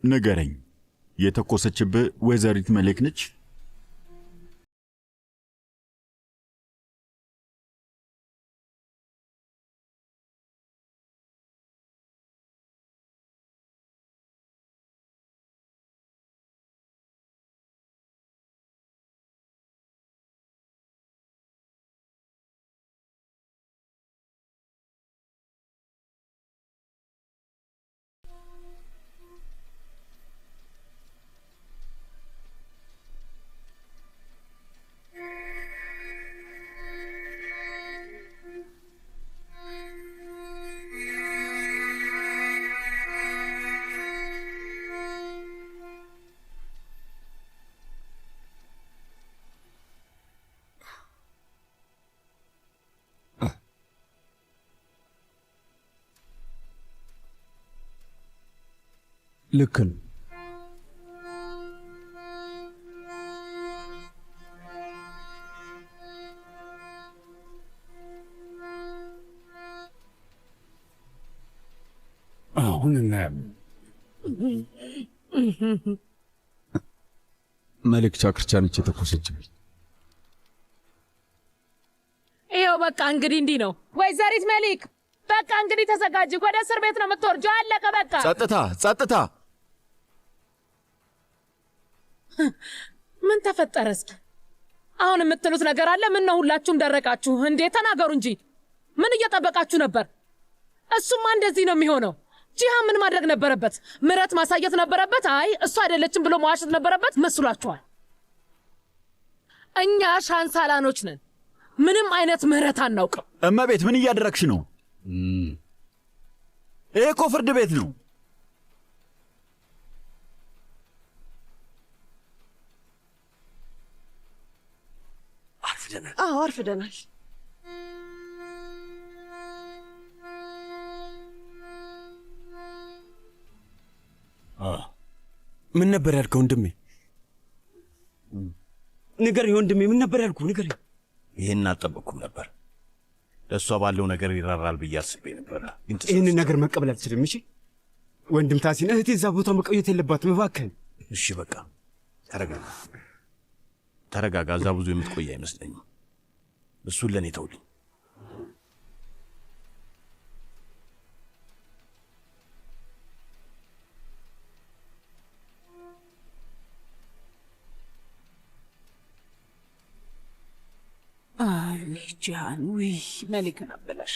ንገረኝ፣ የተኮሰችብህ ወይዘሪት መሌክ ነች? ልክ ነው። አሁን እናያለን። መሌክ ቻክርቻ ነች የተኮሰችብኝ። ይኸው በቃ እንግዲህ እንዲህ ነው። ወይዘሪት መሊክ በቃ እንግዲህ ተዘጋጅ፣ ወደ እስር ቤት ነው የምትወርጂው። አለቀ በቃ። ጸጥታ፣ ጸጥታ። ምን ተፈጠረ? እስኪ አሁን የምትሉት ነገር አለ? ምን ነው ሁላችሁም ደረቃችሁ እንዴ? ተናገሩ እንጂ ምን እየጠበቃችሁ ነበር? እሱማ እንደዚህ ነው የሚሆነው። ጂሃን ምን ማድረግ ነበረበት? ምረት ማሳየት ነበረበት? አይ እሱ አይደለችም ብሎ መዋሸት ነበረበት መስሏችኋል? እኛ ሻንሳላኖች ነን። ምንም አይነት ምህረት አናውቅም። እመቤት ምን እያደረግሽ ነው? ይሄ እኮ ፍርድ ቤት ነው። አርፍደናል። አዎ አርፍደናል። ምን ነበር ያልከው ወንድሜ? ንገረኝ ወንድሜ፣ ምን ነበር ያልኩህ? ንገረኝ። ይህን አልጠበቅኩም ነበር። ለእሷ ባለው ነገር ይራራል ብዬ አስቤ ነበረ። ግን ይህንን ነገር መቀበል አልችልም። እሺ ወንድም ታሲን፣ እህቴ እዛ ቦታ መቆየት የለባትም። እባክህን። እሺ በቃ ተረጋጋ፣ ተረጋጋ። እዛ ብዙ የምትቆይ አይመስለኝም። እሱን ለእኔ ተውልኝ። አይ ጂሃን፣ ውይ መሊክን አበላሽ።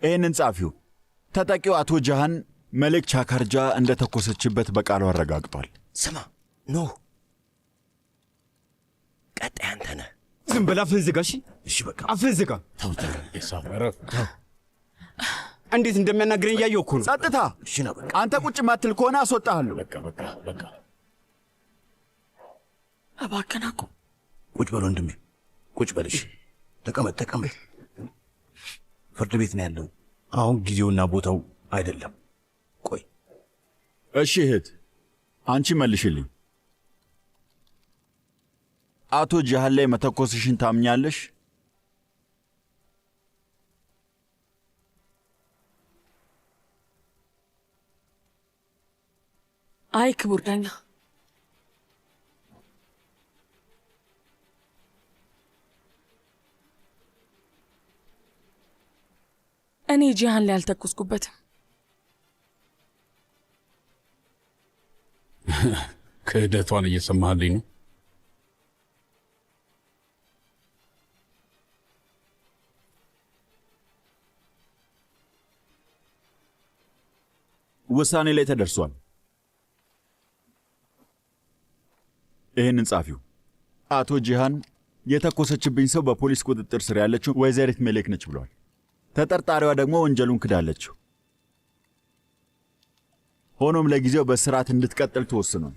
ይህንን ጻፊው። ተጠቂው አቶ ጃሃን መሌክ ቻካርጃ እንደተኮሰችበት በቃሉ አረጋግጧል። ስማ ኖ፣ ቀጣይ አንተ ነህ። ዝም በል፣ አፍህን ዝጋ። እሺ እሺ በቃ አፍህን ዝጋ። ተው፣ ተው። እንዴት እንደሚያናግረኝ እያየሁ እኮ ነው። ጸጥታ! እሺ ነው በቃ አንተ ቁጭ ማትል ከሆነ አስወጣሃለሁ። በቃ በቃ በቃ። እባክህን አቁም። ቁጭ በል ወንድሜ፣ ቁጭ በል። እሺ ተቀመጥ፣ ተቀመጥ። ፍርድ ቤት ነው ያለው። አሁን ጊዜውና ቦታው አይደለም። ቆይ እሺ እህት፣ አንቺ መልሽልኝ። አቶ ጃሃን ላይ መተኮስሽን ታምኛለሽ? አይ ክቡር ዳኛ፣ እኔ ጂሃን ላይ አልተኮስኩበትም። ክህደቷን እየሰማህልኝ ነው? ውሳኔ ላይ ተደርሷል። ይህንን ጻፊው። አቶ ጂሃን የተኮሰችብኝ ሰው በፖሊስ ቁጥጥር ስር ያለችው ወይዘሪት ሜሌክ ነች ብሏል። ተጠርጣሪዋ ደግሞ ወንጀሉን ክዳለችው። ሆኖም ለጊዜው በስርዓት እንድትቀጥል ተወስኗል።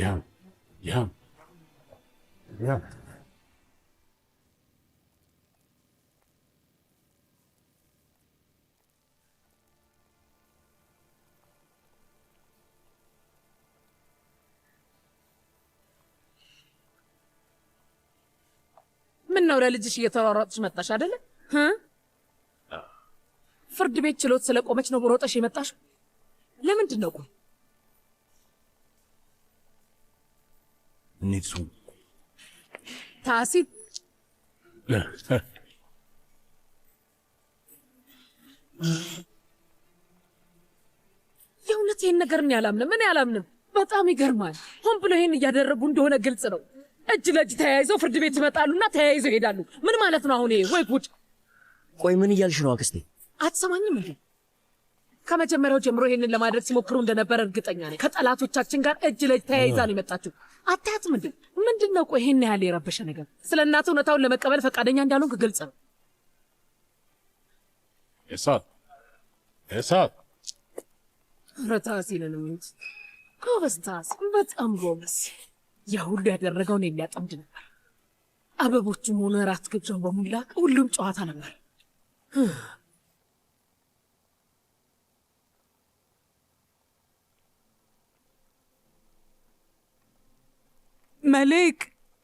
ጂሃን፣ ጂሃን፣ ጂሃን። ምን ነው ለልጅሽ እየተሯሯጥሽ መጣሽ አይደለ? እ? ፍርድ ቤት ችሎት ስለቆመች ነው ሮጠሽ የመጣሽ? ለምንድን ነው ቆይ? እንሂድ ሱም ታሲን የእውነት ይህን ነገር እኔ አላምንም፣ እኔ አላምንም። በጣም ይገርማል። ሆን ብሎ ይህን እያደረጉ እንደሆነ ግልጽ ነው። እጅ ለእጅ ተያይዘው ፍርድ ቤት ይመጣሉና ተያይዘው ይሄዳሉ። ምን ማለት ነው አሁን ይሄ? ወይ ጉድ! ቆይ ምን እያልሽ ነው አክስቴ? አትሰማኝም እንዴ? ከመጀመሪያው ጀምሮ ይሄንን ለማድረግ ሲሞክሩ እንደነበረ እርግጠኛ ነኝ። ከጠላቶቻችን ጋር እጅ ለእጅ ተያይዛ ነው የመጣችው። አታያትም እንዴ? ምንድን ነው ቆይ ይሄን ያህል የረበሸ ነገር? ስለ እናትህ እውነታውን ለመቀበል ፈቃደኛ እንዳልሆንክ ግልጽ ነው። እሳት፣ እሳት። ኧረ ታሲንን እንጂ ጎበዝ ታሲን፣ በጣም ጎበዝ። ያ ሁሉ ያደረገውን የሚያጠምድ ነበር። አበቦቹም ሆነ እራት ግብዣው በሙላ ሁሉም ጨዋታ ነበር። መሌክ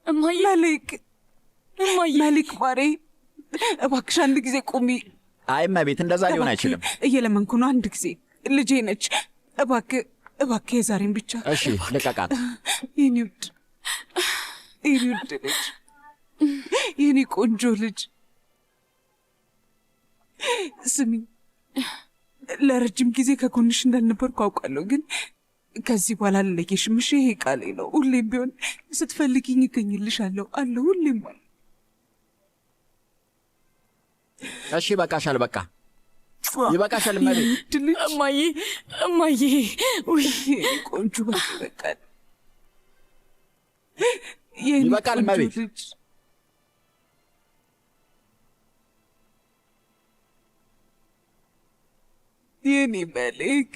እማዬ፣ መሌክ እማዬ፣ መሌክ ማሬ፣ እባክሽ አንድ ጊዜ ቁሚ። አይ እመቤት፣ እንደዛ ሊሆን አይችልም። እየለመንኩ ነው። አንድ ጊዜ ልጄ ነች። እባክህ እባክህ፣ የዛሬን ብቻ። እሺ ልቀቃት። የኔ ውድ የኔ ውድ ልጅ፣ የኔ ቆንጆ ልጅ፣ ስሚ፣ ለረጅም ጊዜ ከጎንሽ እንዳልነበርኩ አውቃለሁ፣ ግን ከዚህ በኋላ አልለየሽም። እሺ፣ ይሄ ቃሌ ነው። ሁሌም ቢሆን ስትፈልጊኝ እገኝልሻለሁ አለሁ። ሁሌም አለሁ። እሺ ይበቃሻል፣ በቃ ይበቃሻል እመቤት። ውድ ልጅ እማዬ፣ እማዬ፣ ውይ የኔ ቆንጆ፣ በቃ ይበቃል። የኔ ይበቃል ቆንጆ እመቤት። ልጅ። የኔ መሌክ፣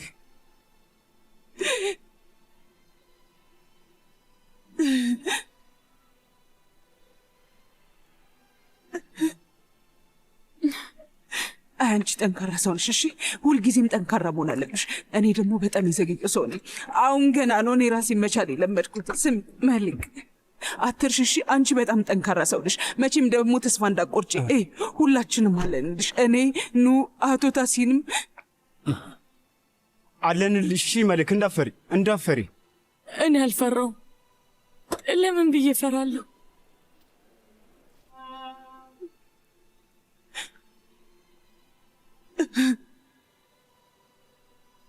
አይ አንቺ ጠንካራ ሰው ነሽ። እሺ ሁልጊዜም ጠንካራ መሆን አለብሽ። እኔ ደግሞ በጣም የዘገየ ሰው ነኝ። አሁን ገና ነው እኔ ራሴን መቻል የለመድኩት። ስም መሌክ አትርሽ። እሺ አንቺ በጣም ጠንካራ ሰው ነሽ። መቼም ደግሞ ተስፋ እንዳትቆርጪ። ሁላችንም አለንልሽ። እኔ ኑ አቶ ታሲንም አለንልሽ። እሺ መልክ፣ እንዳፈሪ እንዳፈሪ። እኔ አልፈራውም። ለምን ብዬ እፈራለሁ?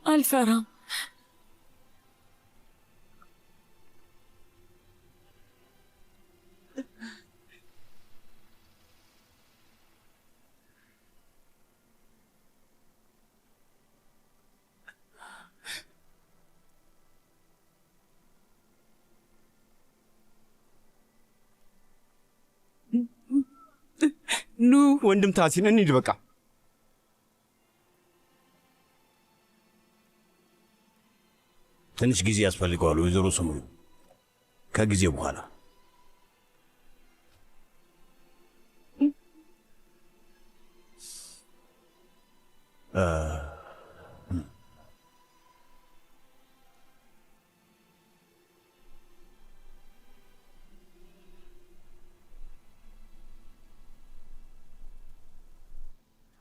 አልፈራም። ኑ ወንድም ታሲን እንሂድ በቃ። ትንሽ ጊዜ ያስፈልገዋል ወይዘሮ ስምሩ። ከጊዜ በኋላ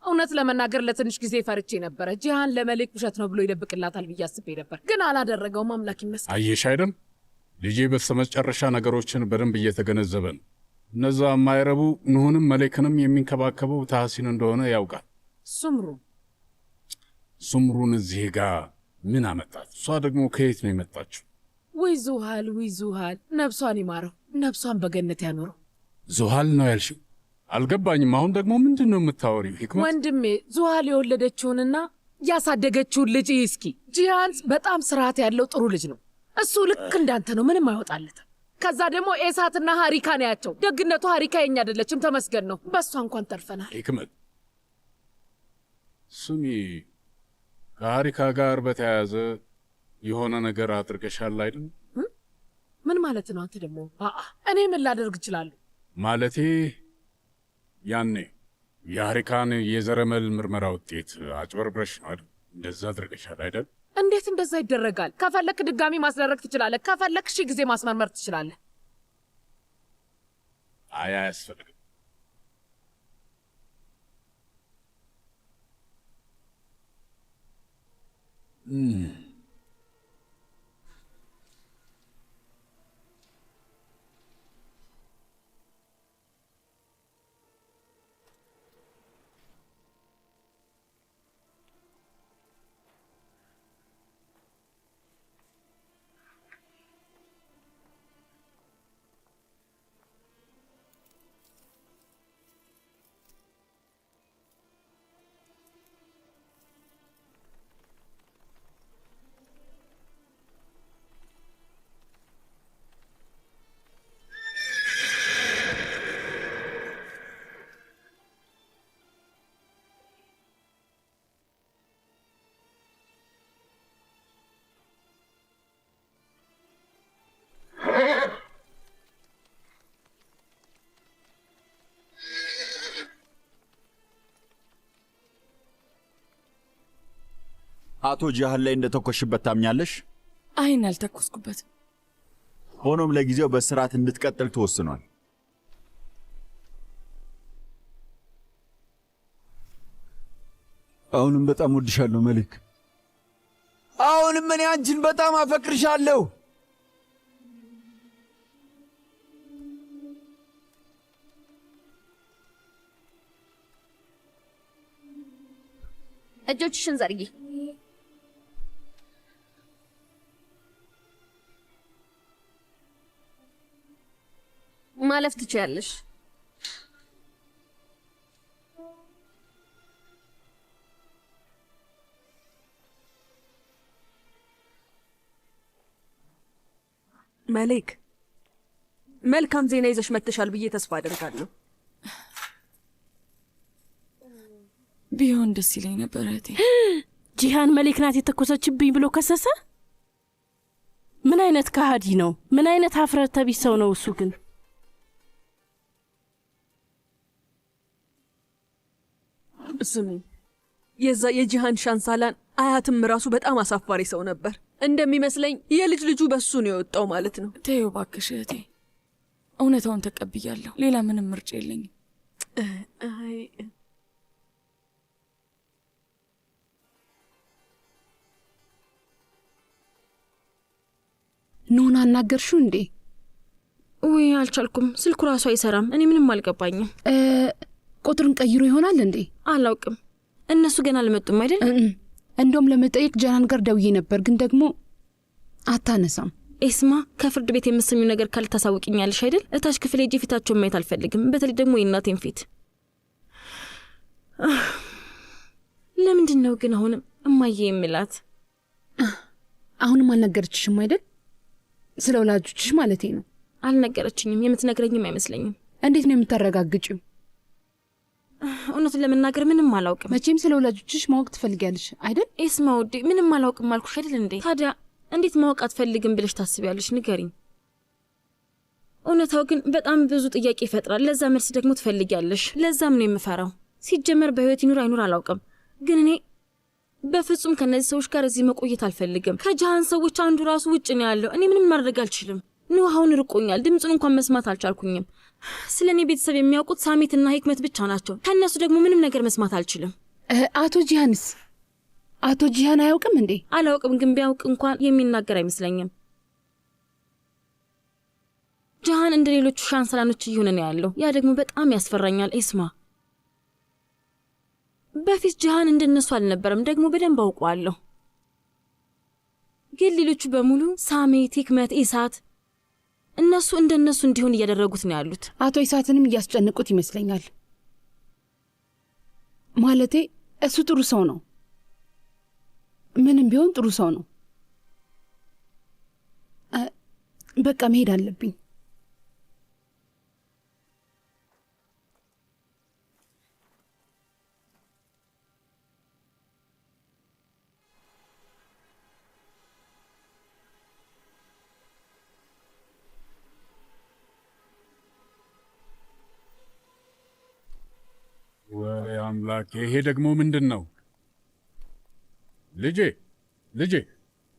እውነት ለመናገር ለትንሽ ጊዜ ፈርቼ ነበረ። ጂሃን ለመሌክ ውሸት ነው ብሎ ይደብቅላታል ብዬ አስቤ ነበር፣ ግን አላደረገውም። አምላክ ይመስገን። አየሽ አይደል ልጄ በስተመጨረሻ ነገሮችን በደንብ እየተገነዘበ ነው። እነዛ የማይረቡ ንሁንም መሌክንም የሚንከባከበው ታህሲን እንደሆነ ያውቃል። ሱምሩ ሱምሩን እዚህ ጋር ምን አመጣት? እሷ ደግሞ ከየት ነው የመጣችው? ውይ ዙሃል፣ ውይ ዙሃል፣ ነፍሷን ይማረው፣ ነፍሷን በገነት ያኑረው። ዙሃል ነው ያልሽው? አልገባኝም። አሁን ደግሞ ምንድን ነው የምታወሪው ሂክመት? ወንድሜ ዙሃል የወለደችውንና ያሳደገችውን ልጅ እይ እስኪ። ጂሃን በጣም ስርዓት ያለው ጥሩ ልጅ ነው። እሱ ልክ እንዳንተ ነው፣ ምንም አይወጣለትም። ከዛ ደግሞ ኤሳትና ሀሪካ ነው ያቸው። ደግነቱ ሀሪካ የኛ አይደለችም፣ ተመስገን ነው። በእሷ እንኳን ተርፈናል። ሂክመት ስሚ፣ ከሀሪካ ጋር በተያያዘ የሆነ ነገር አድርገሻል አይደል? ምን ማለት ነው? አንተ ደግሞ እኔ ምን ላደርግ እችላለሁ? ማለቴ ያኔ የሀሪካን የዘረመል ምርመራ ውጤት አጭበርብረሽ ነው አይደል? እንደዛ አድርገሻል አይደል? እንዴት እንደዛ ይደረጋል? ከፈለክ ድጋሚ ማስደረግ ትችላለህ። ከፈለክ 1000 ጊዜ ማስመርመር ትችላለህ። አይ አያስፈልግም። አቶ ጂሃን ላይ እንደተኮሽበት ታምኛለሽ? አይን አልተኮስኩበትም። ሆኖም ለጊዜው በስርዓት እንድትቀጥል ተወስኗል። አሁንም በጣም ወድሻለሁ መሊክ። አሁንም እኔ አንቺን በጣም አፈቅርሻለሁ። እጆችሽን ዘርጊ። ማለፍ ትችያለሽ። መሌክ፣ መልካም ዜና ይዘሽ መጥተሻል ብዬ ተስፋ አደርጋለሁ። ቢሆን ደስ ይለኝ ነበር እህቴ። ጂሃን መሌክ ናት የተኮሰችብኝ ብሎ ከሰሰ። ምን አይነት ከሃዲ ነው? ምን አይነት ሀፍረተ ቢስ ሰው ነው እሱ ግን? ስሚ፣ የዛ የጂሃን ሻንሳላን አያትም ራሱ በጣም አሳፋሪ ሰው ነበር። እንደሚመስለኝ የልጅ ልጁ በሱ ነው የወጣው ማለት ነው። ተይው እባክሽ እህቴ፣ እውነታውን ተቀብያለሁ። ሌላ ምንም ምርጫ የለኝም። አይ ኑን አናገርሽው እንዴ? ውይ አልቻልኩም። ስልኩ ራሱ አይሰራም። እኔ ምንም አልገባኝም። ቁጥሩን ቀይሮ ይሆናል እንዴ? አላውቅም። እነሱ ገና አልመጡም አይደል? እንደውም ለመጠየቅ ጃናን ጋር ደውዬ ነበር፣ ግን ደግሞ አታነሳም። ኤስማ፣ ከፍርድ ቤት የምትሰሚው ነገር ካለ ታሳውቂኛለሽ አይደል? እታች ክፍል ሄጄ ፊታቸውን ማየት አልፈልግም። በተለይ ደግሞ የእናቴን ፊት። ለምንድን ነው ግን አሁንም እማዬ የምላት? አሁንም አልነገረችሽም አይደል? ስለ ወላጆችሽ ማለቴ ነው። አልነገረችኝም። የምትነግረኝም አይመስለኝም። እንዴት ነው የምታረጋግጪው? እውነቱን ለመናገር ምንም አላውቅም። መቼም ስለ ወላጆችሽ ማወቅ ትፈልጊያለሽ አይደል? ኤስማ ውዴ፣ ምንም አላውቅም አልኩሽ አይደል እንዴ? ታዲያ እንዴት ማወቅ አትፈልግም ብለሽ ታስቢያለሽ? ንገሪኝ። እውነታው ግን በጣም ብዙ ጥያቄ ይፈጥራል። ለዛ መልስ ደግሞ ትፈልጊያለሽ። ለዛም ነው የምፈራው። ሲጀመር በህይወት ይኑር አይኑር አላውቅም፣ ግን እኔ በፍጹም ከነዚህ ሰዎች ጋር እዚህ መቆየት አልፈልግም። ከጃሃን ሰዎች አንዱ ራሱ ውጭ ነው ያለው። እኔ ምንም ማድረግ አልችልም። ኑህ አሁን ርቆኛል። ድምፁን እንኳን መስማት አልቻልኩኝም። ስለ እኔ ቤተሰብ የሚያውቁት ሳሜትና ህክመት ብቻ ናቸው። ከእነሱ ደግሞ ምንም ነገር መስማት አልችልም። አቶ ጂሃንስ? አቶ ጂሃን አያውቅም እንዴ? አላውቅም፣ ግን ቢያውቅ እንኳን የሚናገር አይመስለኝም። ጂሃን እንደ ሌሎቹ ሻንሰላኖች እየሆነ ነው ያለው። ያ ደግሞ በጣም ያስፈራኛል። ኤስማ፣ በፊት ጂሃን እንደነሱ አልነበረም። ደግሞ በደንብ አውቀዋለሁ። ግን ሌሎቹ በሙሉ ሳሜት፣ ህክመት፣ ኢሳት እነሱ እንደነሱ እንዲሆን እያደረጉት ነው ያሉት። አቶ ኢሳትንም እያስጨንቁት ይመስለኛል። ማለቴ እሱ ጥሩ ሰው ነው። ምንም ቢሆን ጥሩ ሰው ነው። በቃ መሄድ አለብኝ። አምላክ፣ ይሄ ደግሞ ምንድን ነው? ልጄ ልጄ፣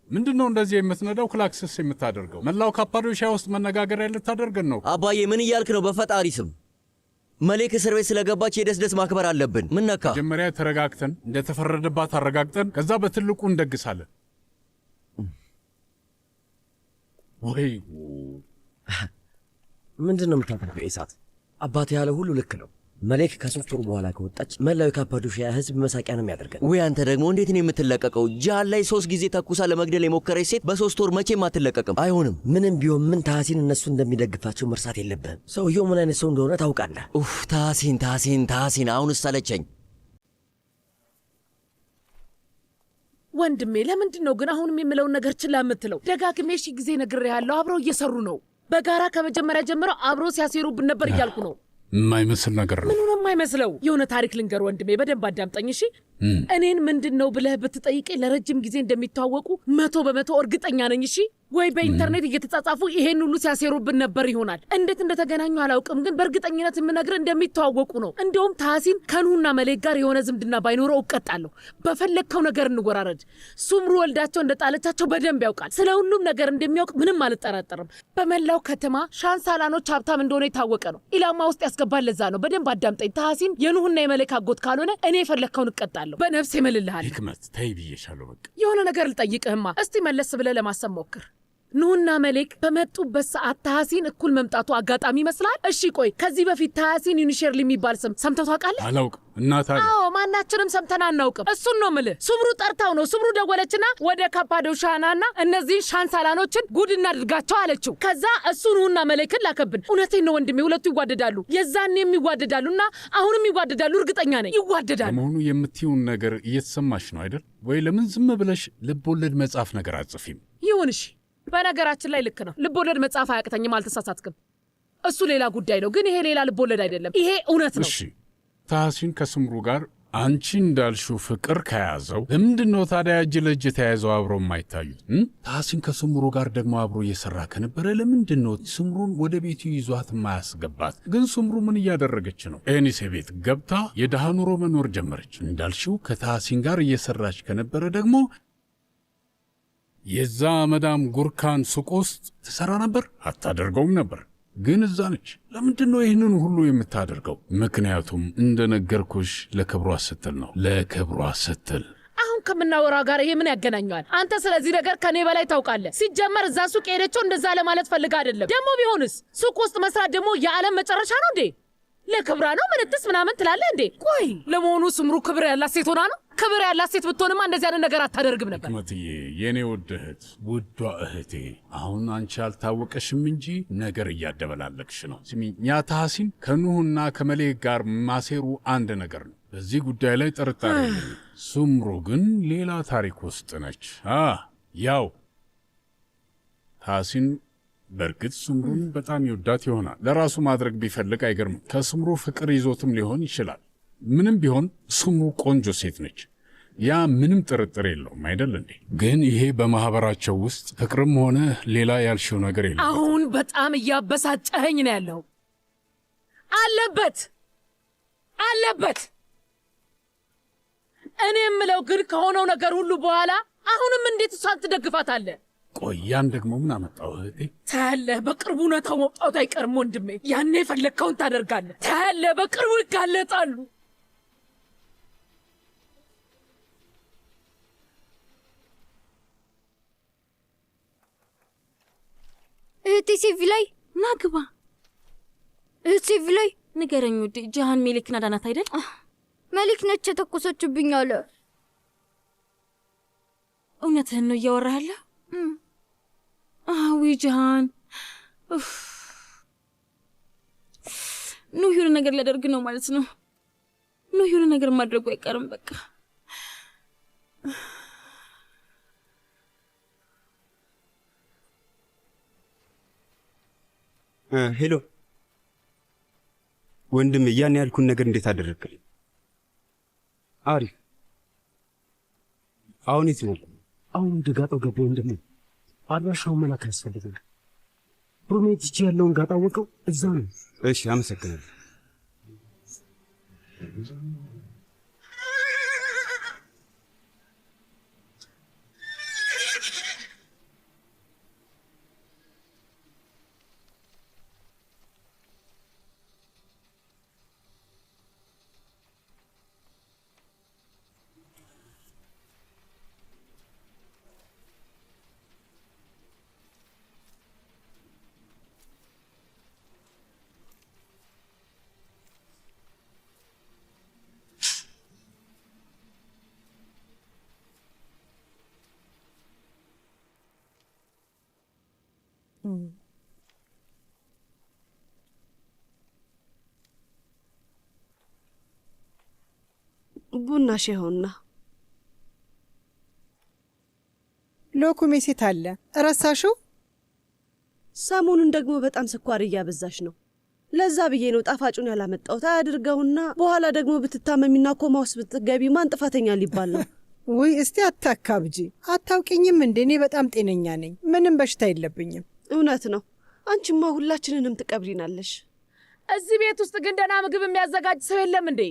ምንድን ነው እንደዚህ የምትነዳው? ክላክስስ የምታደርገው? መላው ካፓዶሺያ ውስጥ መነጋገሪያ ልታደርገን ነው። አባዬ ምን እያልክ ነው? በፈጣሪ ስም መሌክ እስር ቤት ስለገባች የደስደስ ማክበር አለብን። ምን ነካ? መጀመሪያ ተረጋግተን እንደተፈረደባት አረጋግጠን ከዛ በትልቁ እንደግሳለን። ወይ ምንድን ነው የምታደርገው? ኢሳት አባቴ ያለ ሁሉ ልክ ነው። መሌክ ከ3 ወር በኋላ ከወጣች መላው የካፓዶሺያ ሕዝብ መሳቂያ ነው የሚያደርገን። ውይ አንተ ደግሞ እንዴት ነው የምትለቀቀው? ጃን ላይ 3 ጊዜ ተኩሳ ለመግደል የሞከረች ሴት በ3 ወር መቼም አትለቀቅም። አይሆንም። ምንም ቢሆን ምን ታሲን እነሱ እንደሚደግፋቸው መርሳት የለብህም። ሰውየው ምን አይነት ሰው እንደሆነ ታውቃለህ። ኡፍ ታሲን ታሲን ታሲን፣ አሁንስ ሰለቸኝ። ወንድሜ ለምንድን ነው ግን አሁንም የምለውን ነገር ችላ የምትለው? ደጋግሜ ሺህ ጊዜ ነግሬሃለሁ። አብረው እየሰሩ ነው። በጋራ ከመጀመሪያ ጀምረው አብረው ሲያሴሩብን ነበር እያልኩ ነው። የማይመስል ነገር ነው። ምኑን የማይመስለው? የሆነ ታሪክ ልንገር ወንድሜ፣ በደንብ አዳምጠኝ እሺ። እኔን ምንድን ነው ብለህ ብትጠይቀኝ ለረጅም ጊዜ እንደሚተዋወቁ 100% እርግጠኛ ነኝ። እሺ ወይ በኢንተርኔት እየተጻጻፉ ይሄን ሁሉ ሲያሴሩብን ነበር ይሆናል። እንዴት እንደተገናኙ አላውቅም፣ ግን በእርግጠኝነት የምነግርህ እንደሚተዋወቁ ነው። እንደውም ታሲን ከኑና መሌክ ጋር የሆነ ዝምድና ባይኖረው እቀጣለሁ። በፈለግከው ነገር እንወራረድ። ሱምሩ ወልዳቸው እንደጣለቻቸው በደንብ ያውቃል። ስለ ሁሉም ነገር እንደሚያውቅ ምንም አልጠራጠርም። በመላው ከተማ ሻንሳላኖች ሀብታም እንደሆነ የታወቀ ነው። ኢላማ ውስጥ ያስገባል። ለዛ ነው። በደንብ አዳምጠኝ። ታሲን የኑህና የመሌክ አጎት ካልሆነ እኔ የፈለግከውን እቀጣለሁ። በነፍሴ እምልልሃለሁ። ህክመት ተይ ብዬሻለሁ። በቃ የሆነ ነገር ልጠይቅህማ። እስቲ መለስ ብለህ ለማሰብ ሞክር። ኑህና መሌክ በመጡበት ሰዓት ታሲን እኩል መምጣቱ አጋጣሚ ይመስላል? እሺ ቆይ፣ ከዚህ በፊት ታሲን ዩኒሼርሊ የሚባል ስም ሰምተው ታውቃለህ? አላውቅም። እና ታዲያ? አዎ ማናችንም ሰምተን አናውቅም። እሱን ነው የምልህ። ሱምሩ ጠርታው ነው። ሱምሩ ደወለችና ወደ ካፓዶሻ ናና እነዚህን ሻንሳላኖችን ጉድ እናድርጋቸው አለችው። ከዛ እሱ ኑህና መሌክን ላከብን። እውነቴን ነው ወንድሜ፣ ሁለቱ ይዋደዳሉ። የዛኔም ይዋደዳሉና አሁንም ይዋደዳሉ። እርግጠኛ ነኝ ይዋደዳሉ። ለመሆኑ የምትይውን ነገር እየተሰማሽ ነው አይደል? ወይ ለምን ዝም ብለሽ ልብ ወለድ መጽሐፍ ነገር አትጽፊም? ይሁን እሺ። በነገራችን ላይ ልክ ነው። ልቦለድ መጽሐፍ አያቅተኝም፣ አልተሳሳትክም። እሱ ሌላ ጉዳይ ነው፣ ግን ይሄ ሌላ ልቦለድ አይደለም። ይሄ እውነት ነው። እሺ ታሲን ከስምሩ ጋር አንቺ እንዳልሽው ፍቅር ከያዘው ለምንድን ነው ታዲያ እጅ ለእጅ ተያይዘው አብሮ የማይታዩት? ታሲን ከስምሩ ጋር ደግሞ አብሮ እየሰራ ከነበረ ለምንድን ነው ስምሩን ወደ ቤቱ ይዟት የማያስገባት? ግን ስምሩ ምን እያደረገች ነው? ኤኒሴ ቤት ገብታ የድሃ ኑሮ መኖር ጀመረች። እንዳልሽው ከታሲን ጋር እየሰራች ከነበረ ደግሞ የዛ መዳም ጉርካን ሱቅ ውስጥ ትሰራ ነበር? አታደርገውም ነበር፣ ግን እዛ ነች። ለምንድን ነው ይህንን ሁሉ የምታደርገው? ምክንያቱም እንደነገርኩሽ ለክብሯ ስትል ነው። ለክብሯ ስትል። አሁን ከምናወራው ጋር ይሄ ምን ያገናኘዋል? አንተ ስለዚህ ነገር ከኔ በላይ ታውቃለህ። ሲጀመር እዛ ሱቅ የሄደችው እንደዛ ለማለት ፈልጋ አይደለም። ደግሞ ቢሆንስ ሱቅ ውስጥ መስራት ደግሞ የዓለም መጨረሻ ነው እንዴ? ለክብራ ነው ምንትስ ምናምን ትላለህ እንዴ? ቆይ ለመሆኑ ስምሩ ክብር ያላት ሴት ሆና ነው? ክብር ያላት ሴት ብትሆንማ እንደዚህ አይነት ነገር አታደርግም ነበር። ህክመትዬ፣ የኔ ውድ እህት፣ ውዷ እህቴ፣ አሁን አንቺ አልታወቀሽም እንጂ ነገር እያደበላለቅሽ ነው። ስሚ፣ ያ ታሲን ከኑህና ከመሌክ ጋር ማሴሩ አንድ ነገር ነው። በዚህ ጉዳይ ላይ ጥርጣሬ የለኝም። ስምሩ ግን ሌላ ታሪክ ውስጥ ነች። ያው ታሲን በእርግጥ ስምሩን በጣም ይወዳት ይሆናል። ለራሱ ማድረግ ቢፈልግ አይገርምም። ከስምሩ ፍቅር ይዞትም ሊሆን ይችላል። ምንም ቢሆን ስምሩ ቆንጆ ሴት ነች። ያ ምንም ጥርጥር የለውም አይደል እንዴ? ግን ይሄ በማህበራቸው ውስጥ ፍቅርም ሆነ ሌላ ያልሽው ነገር የለም። አሁን በጣም እያበሳጨኸኝ ነው ያለው። አለበት አለበት። እኔ የምለው ግን ከሆነው ነገር ሁሉ በኋላ አሁንም እንዴት እሷን ትደግፋታለህ? ቆይ ያን ደግሞ ምን አመጣው እህቴ? ታያለህ፣ በቅርቡ እውነታው መውጣቱ አይቀርም ወንድሜ። ያኔ የፈለግከውን ታደርጋለህ። ታያለህ፣ በቅርቡ ይጋለጣሉ። እህቴ ሴቪ ላይ ና ግባ። እህቴ ሴቪ ላይ ንገረኝ ውዴ፣ ጃሃን ሜሌክን አዳናት አይደል? መሌክ ነች የተኮሰችብኝ አለ። እውነትህን ነው እያወራህ ያለህ? አዊ ጃሃን፣ ኑህ የሆነ ነገር ሊያደርግ ነው ማለት ነው። ኑህ የሆነ ነገር ማድረጉ አይቀርም። በቃ Hello ወንድም፣ ያን ያልኩን ነገር እንዴት አደረግክልኝ? አሪፍ። አሁን የት ነው? አሁን ወደ ጋጣው ገባ ወንድሜ። አድራሻውን መላክ አያስፈልግም። ፕሮሜቲች ያለውን ጋጣ ወቀው እዛ ነው። እሺ፣ አመሰግናለሁ። ቡናሽ ይኸውና። ሎኩሜ ሴት አለ ረሳሽው? ሰሞኑን ደግሞ በጣም ስኳር እያበዛሽ ነው። ለዛ ብዬ ነው ጣፋጩን ያላመጣሁት። አያድርገውና በኋላ ደግሞ ብትታመሚና ኮማ ውስጥ ብትገቢ ማን ጥፋተኛ ሊባል ነው? ውይ እስቲ አታካብጂ። አታውቂኝም እንዴ? እኔ በጣም ጤነኛ ነኝ። ምንም በሽታ የለብኝም። እውነት ነው። አንቺማ ሁላችንንም ትቀብሪናለሽ። እዚህ ቤት ውስጥ ግን ደህና ምግብ የሚያዘጋጅ ሰው የለም እንዴ?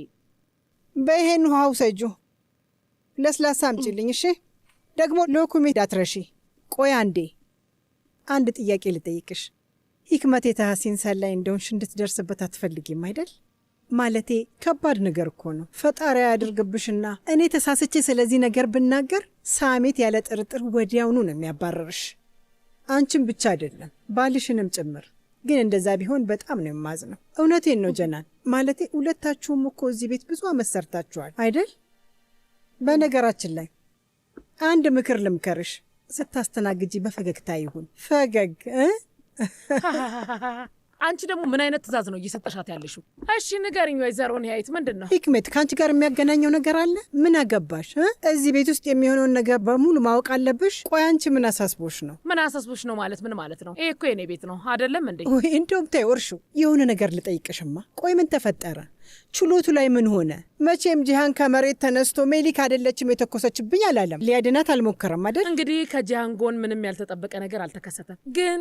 በይሄን ውሃ ውሰጂው። ለስላሳ አምጪልኝ። እሺ። ደግሞ ሎኩሜ እንዳትረሺ። ቆይ አንዴ አንድ ጥያቄ ልጠይቅሽ። ሂክመት የታህሲን ሰላይ እንደሆንሽ እንድትደርስበት አትፈልጊም አይደል? ማለቴ ከባድ ነገር እኮ ነው። ፈጣሪ አያድርግብሽና እኔ ተሳስቼ ስለዚህ ነገር ብናገር ሳሜት ያለ ጥርጥር ወዲያውኑ ነው የሚያባረርሽ። አንቺን ብቻ አይደለም ባልሽንም ጭምር። ግን እንደዛ ቢሆን በጣም ነው የማዝነው። እውነቴን ነው ጀናን። ማለቴ ሁለታችሁም እኮ እዚህ ቤት ብዙ ዓመት ሰርታችኋል አይደል? በነገራችን ላይ አንድ ምክር ልምከርሽ። ስታስተናግጂ በፈገግታ ይሁን። ፈገግ እ አንቺ ደግሞ ምን አይነት ትእዛዝ ነው እየሰጠሻት ያለሽው? እሺ ንገሪኝ ወይዘሮ ኒሀይት ምንድን ነው? ሂክመት ከአንቺ ጋር የሚያገናኘው ነገር አለ? ምን አገባሽ? እዚህ ቤት ውስጥ የሚሆነውን ነገር በሙሉ ማወቅ አለብሽ። ቆይ አንቺ ምን አሳስቦሽ ነው? ምን አሳስቦሽ ነው ማለት ምን ማለት ነው? ይሄ እኮ የኔ ቤት ነው አይደለም እንዴ? ወይ እንደውም ተይው እርሺው። የሆነ ነገር ልጠይቅሽማ። ቆይ ምን ተፈጠረ? ችሎቱ ላይ ምን ሆነ? መቼም ጂሃን ከመሬት ተነስቶ ሜሊክ አይደለችም የተኮሰችብኝ አላለም። ሊያድናት አልሞከረም አይደል? እንግዲህ ከጂሃን ጎን ምንም ያልተጠበቀ ነገር አልተከሰተም። ግን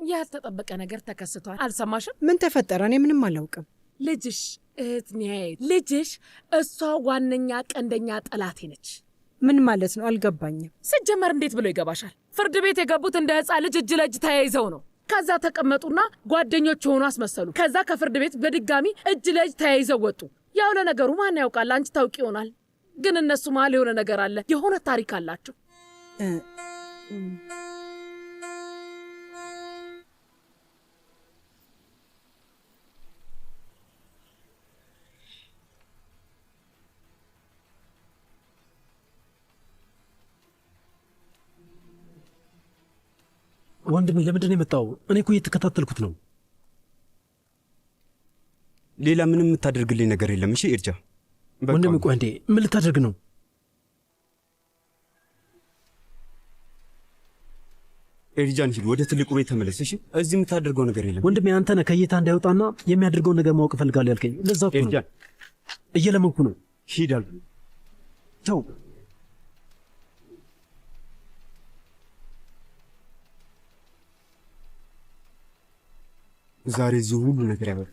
ያልተጠበቀ ነገር ተከስቷል። አልሰማሽም? ምን ተፈጠረ? እኔ ምንም አላውቅም። ልጅሽ እህት ኒሀይት፣ ልጅሽ እሷ ዋነኛ ቀንደኛ ጠላቴ ነች። ምን ማለት ነው? አልገባኝም። ስጀመር እንዴት ብሎ ይገባሻል? ፍርድ ቤት የገቡት እንደ ሕፃን ልጅ እጅ ለእጅ ተያይዘው ነው። ከዛ ተቀመጡና ጓደኞች የሆኑ አስመሰሉ። ከዛ ከፍርድ ቤት በድጋሚ እጅ ለእጅ ተያይዘው ወጡ። ያው ለነገሩ ማን ያውቃል፣ አንቺ ታውቂ ይሆናል። ግን እነሱ መሀል የሆነ ነገር አለ፣ የሆነ ታሪክ አላቸው። ወንድሜ ለምንድን ነው የመጣው? እኔ እኮ እየተከታተልኩት ነው። ሌላ ምንም የምታደርግልኝ ነገር የለም። እሺ ኤርጃ ወንድሜ፣ ቆይ እንዴ፣ ምን ልታደርግ ነው? ኤርጃን ሂድ፣ ወደ ትልቁ ቤት ተመለስ። እሺ፣ እዚህ የምታደርገው ነገር የለም። ወንድሜ አንተ ነህ ከእይታ እንዳይወጣና የሚያደርገውን ነገር ማወቅ እፈልጋለሁ ያልከኝ። ለዛ እኮ ነው እየለመንኩ ነው። ሂድ አልኩህ። ተው። ዛሬ እዚህ ሁሉ ነገር ያበቃል።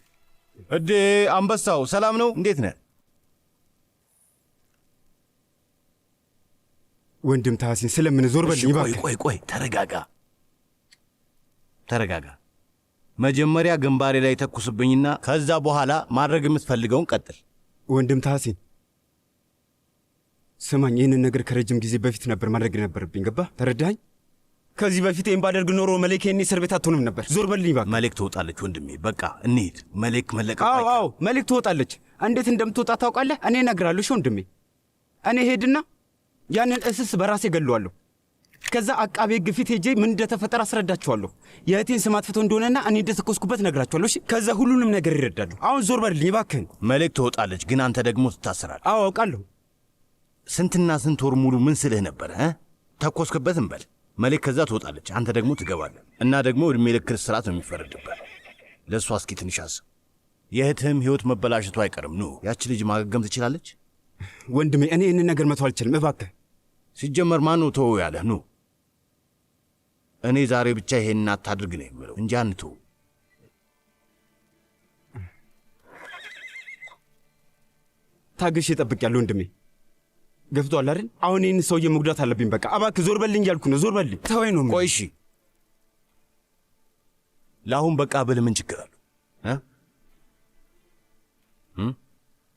እዴ አንበሳው ሰላም ነው? እንዴት ነህ ወንድም ታህሲን? ስለምን ዞር በልኝ እባክህ። ቆይ ቆይ፣ ተረጋጋ ተረጋጋ። መጀመሪያ ግንባሬ ላይ ተኩስብኝና ከዛ በኋላ ማድረግ የምትፈልገውን ቀጥል። ወንድም ታህሲን ስማኝ፣ ይህንን ነገር ከረጅም ጊዜ በፊት ነበር ማድረግ የነበረብኝ። ገባ? ተረዳኸኝ? ከዚህ በፊት ይህን ባደርግ ኖሮ መሌክ የኔ እስር ቤት አትሆንም ነበር። ዞር በልኝ እባክህ። መሌክ ትወጣለች ወንድሜ፣ በቃ እንሂድ። መሌክ መለቀቅ። አዎ አዎ፣ መሌክ ትወጣለች። እንዴት እንደምትወጣ ታውቃለህ? እኔ እነግርሃለሁ። እሺ ወንድሜ፣ እኔ ሄድና ያንን እስስ በራሴ ገለዋለሁ። ከዛ አቃቤ ሕግ ፊት ሄጄ ምን እንደተፈጠረ አስረዳቸዋለሁ። የእህቴን ስም አጥፍቶ እንደሆነና እኔ እንደተኮስኩበት እነግራቸዋለሁ። እሺ፣ ከዛ ሁሉንም ነገር ይረዳሉ። አሁን ዞር በልልኝ እባክህን። መሌክ ትወጣለች፣ ግን አንተ ደግሞ ትታሰራለህ። አዎ አውቃለሁ። ስንትና ስንት ወር ሙሉ ምን ስልህ ነበረ? ተኮስክበት እንበል። መሌክ ከዛ ትወጣለች፣ አንተ ደግሞ ትገባለህ እና ደግሞ እድሜ ልክ እስራት ነው የሚፈረድብህ። ለእሷ እስኪ ትንሽ አስብ። የእህትህም ህይወት መበላሸቱ አይቀርም። ኑ ያቺ ልጅ ማገገም ትችላለች። ወንድሜ እኔ ይህንን ነገር መተው አልችልም፣ እባክህ። ሲጀመር ማነው ተወው ያለህ? ኑ እኔ ዛሬ ብቻ ይሄንን አታድርግ ነው የምለው እንጂ አንተው። ታግሼ እጠብቅያለሁ ወንድሜ። ገብቶሃል አይደል? አሁን ይህን ሰውዬ መጉዳት አለብኝ። በቃ እባክህ ዞር በልኝ እያልኩ ነው። ዞር በልኝ፣ ተወኝ ነው። ቆይ እሺ፣ ለአሁን በቃ ብል ምን ችግር አለው?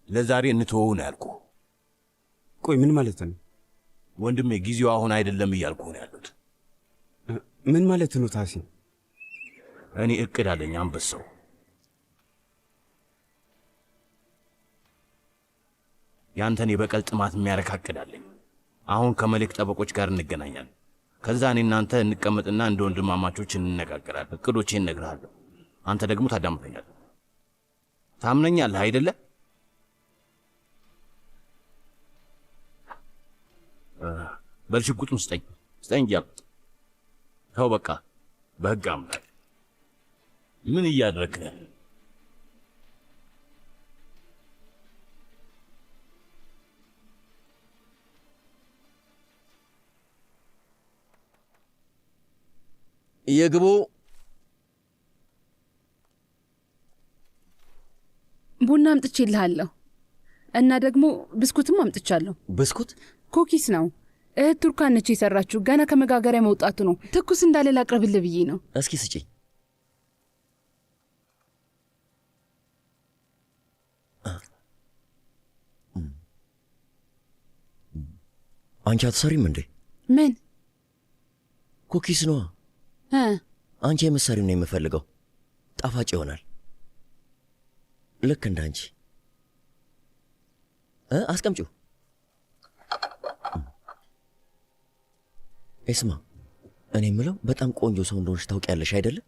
ለዛሬ እንተወው ነው ያልኩህ። ቆይ ምን ማለት ነው ወንድሜ? ጊዜው አሁን አይደለም እያልኩህ ነው ያሉት። ምን ማለት ነው ታሲን? እኔ እቅድ አለኝ አንበሳው። ያንተን የበቀል ጥማት የሚያረካ እቅድ አለኝ። አሁን ከመልክ ጠበቆች ጋር እንገናኛለን። ከዛ እኔ እናንተ እንቀመጥና እንደ ወንድማማቾች እንነጋገራለን። እቅዶቼን እነግርሃለሁ። አንተ ደግሞ ታዳምጠኛለህ። ታምነኛለህ አይደለ? በል ሽጉጡን ስጠኝ፣ ስጠኝ እያልኩት። ተው በቃ፣ በህግ አምላክ ምን እያደረግህ ነው? የግቡ ቡና አምጥቼልሃለሁ እና ደግሞ ብስኩትም አምጥቻለሁ። ብስኩት? cookies ነው። እህት ቱርካን ነች የሰራችው። ገና ከመጋገሪያ መውጣቱ ነው። ትኩስ እንዳለ ላቅርብልህ ብዬ ነው። እስኪ ስጪኝ። አንቺ አትሰሪም እንዴ? ምን cookies ነዋ። አንቺ የምትሰሪው ነው የምፈልገው። ጣፋጭ ይሆናል፣ ልክ እንደ አንቺ። አስቀምጪው። ኤስማ፣ እኔ የምለው በጣም ቆንጆ ሰው እንደሆንሽ ታውቂያለሽ አይደለ?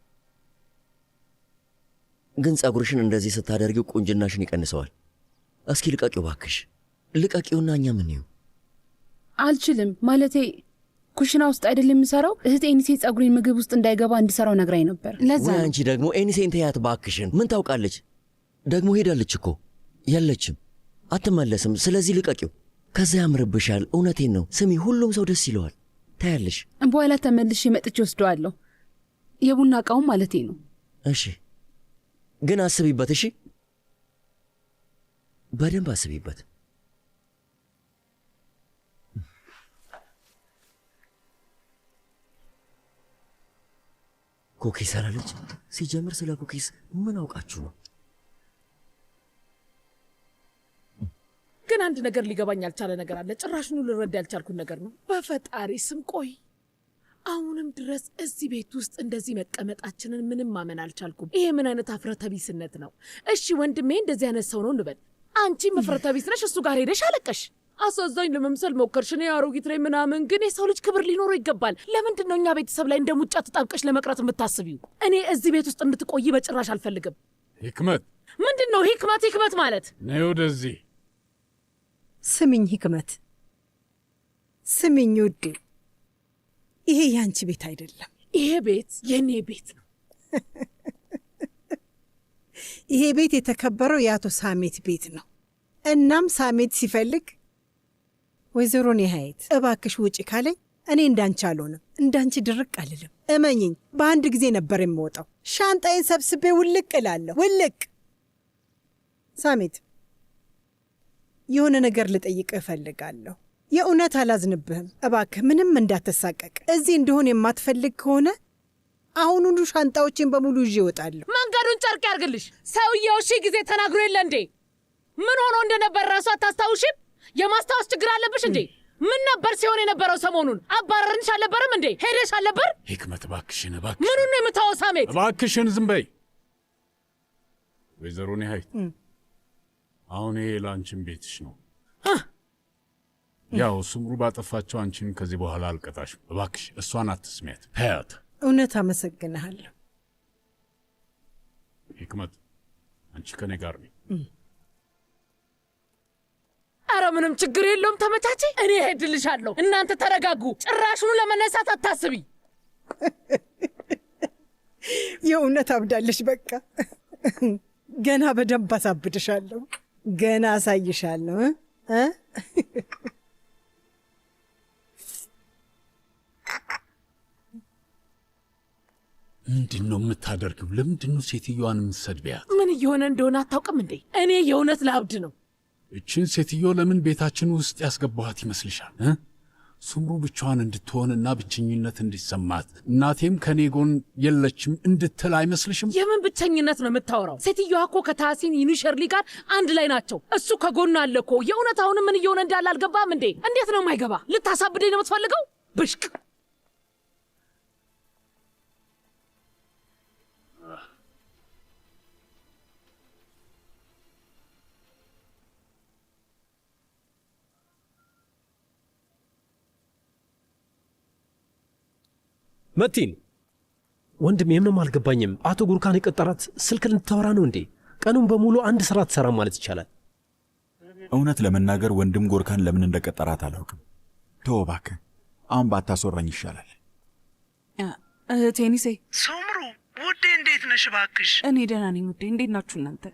ግን ጸጉርሽን እንደዚህ ስታደርጊው ቁንጅናሽን ይቀንሰዋል። እስኪ ልቀቂው ባክሽ፣ ልቀቂውና እኛ ምን ይው። አልችልም። ማለቴ ኩሽና ውስጥ አይደል የምሰራው? እህት ኤኒሴ ጸጉሬን ምግብ ውስጥ እንዳይገባ እንድሰራው ነግራኝ ነበር። ለዛ ወይ አንቺ ደግሞ ኤኒሴን ተያት ባክሽን። ምን ታውቃለች ደግሞ? ሄዳለች እኮ የለችም፣ አትመለስም። ስለዚህ ልቀቂው፣ ከዛ ያምርብሻል። እውነቴን ነው። ስሚ፣ ሁሉም ሰው ደስ ይለዋል። ታያለሽ። በኋላ ተመልሼ መጥቼ ወስደዋለሁ። የቡና እቃውን ማለቴ ነው። እሺ፣ ግን አስቢበት። እሺ፣ በደንብ አስቢበት። cookies አላለች? ሲጀምር ስለ cookies ምን አውቃችሁ ነው? ግን አንድ ነገር ሊገባኝ ያልቻለ ነገር አለ። ጭራሽኑ ልረዳ ያልቻልኩት ነገር ነው። በፈጣሪ ስም ቆይ፣ አሁንም ድረስ እዚህ ቤት ውስጥ እንደዚህ መቀመጣችንን ምንም ማመን አልቻልኩም። ይሄ ምን አይነት አፍረተቢስነት ነው? እሺ ወንድሜ እንደዚህ አይነት ሰው ነው እንበል። አንቺም አፍረተቢስ ነሽ፣ እሱ ጋር ሄደሽ አለቀሽ። አሳዛኝ ለመምሰል ሞከርሽ። እኔ አሮጊት ነኝ ምናምን፣ ግን የሰው ልጅ ክብር ሊኖረው ይገባል። ለምንድን ነው እኛ ቤተሰብ ላይ እንደ ሙጫ ተጣብቀሽ ለመቅረት የምታስቢው? እኔ እዚህ ቤት ውስጥ እንድትቆይ በጭራሽ አልፈልግም። ሂክመት፣ ምንድን ነው ሂክመት? ሂክመት ማለት ነይ ወደዚህ። ስሚኝ ሂክመት፣ ስሚኝ ውዴ፣ ይሄ ያንቺ ቤት አይደለም። ይሄ ቤት የኔ ቤት ነው። ይሄ ቤት የተከበረው የአቶ ሳሜት ቤት ነው። እናም ሳሜት ሲፈልግ ወይዘሮ ኒሃየት እባክሽ ውጪ ካለኝ እኔ እንዳንቺ አልሆንም፣ እንዳንቺ ድርቅ አልልም። እመኝኝ፣ በአንድ ጊዜ ነበር የምወጣው። ሻንጣዬን ሰብስቤ ውልቅ እላለሁ። ውልቅ። ሳሜት፣ የሆነ ነገር ልጠይቅህ እፈልጋለሁ። የእውነት አላዝንብህም። እባክህ ምንም እንዳትሳቀቅ። እዚህ እንደሆን የማትፈልግ ከሆነ አሁኑኑ ሻንጣዎችን በሙሉ ይዤ እወጣለሁ። መንገዱን ጨርቅ ያርግልሽ። ሰውየው ሺህ ጊዜ ተናግሮ የለ እንዴ? ምን ሆኖ እንደነበር ራሱ አታስታውሽም? የማስታወስ ችግር አለብሽ እንዴ? ምን ነበር ሲሆን የነበረው ሰሞኑን? አባረርንሽ አልነበረም እንዴ? ሄደሽ አልነበር? ሂክመት እባክሽን፣ እባክሽን። ምኑን ነው የምታወው ሳሜት? እባክሽን ዝም በይ። ወይዘሮ ኒሃየት፣ አሁን ይሄ ለአንቺም ቤትሽ ነው። ያው ስምሩ ባጠፋቸው አንቺን ከዚህ በኋላ አልቀጣሽም። እባክሽ እሷን አትስሚያት፣ ተያት። እውነት አመሰግንሃለሁ ሂክመት። አንቺ ከኔ ጋር ነኝ። አረ ምንም ችግር የለውም፣ ተመቻቼ። እኔ እሄድልሻለሁ። እናንተ ተረጋጉ። ጭራሹን ለመነሳት አታስቢ። የእውነት አብዳለሽ። በቃ ገና በደንብ አሳብድሻለሁ። ገና አሳይሻለሁ። ምንድን ነው የምታደርጊው? ለምንድን ነው ሴትዮዋን የምትሰድቢያት? ምን እየሆነ እንደሆነ አታውቅም እንዴ? እኔ የእውነት ለአብድ ነው። እችን ሴትዮ ለምን ቤታችን ውስጥ ያስገባኋት ይመስልሻል? ስምሩ ብቻዋን እንድትሆንና ብቸኝነት እንዲሰማት እናቴም ከኔ ጎን የለችም እንድትል አይመስልሽም? የምን ብቸኝነት ነው የምታወራው? ሴትዮዋ እኮ ከታሲን ዩኒሸርሊ ጋር አንድ ላይ ናቸው። እሱ ከጎኗ አለ እኮ። የእውነት አሁንም ምን እየሆነ እንዳለ አልገባም እንዴ? እንዴት ነው የማይገባ? ልታሳብደኝ ነው የምትፈልገው? ብሽቅ። መቲን ወንድሜ፣ ምንም አልገባኝም። አቶ ጉርካን የቀጠራት ስልክ ልታወራ ነው እንዴ? ቀኑን በሙሉ አንድ ስራ ትሰራ ማለት ይቻላል። እውነት ለመናገር ወንድም ጎርካን ለምን እንደቀጠራት አላውቅም። ተው እባክህ፣ አሁን ባታስወራኝ ይሻላል። ቴኒሴ ሱምሩ ውዴ፣ እንዴት ነሽ? እባክሽ። እኔ ደህና ነኝ ውዴ። እንዴት ናችሁ እናንተ?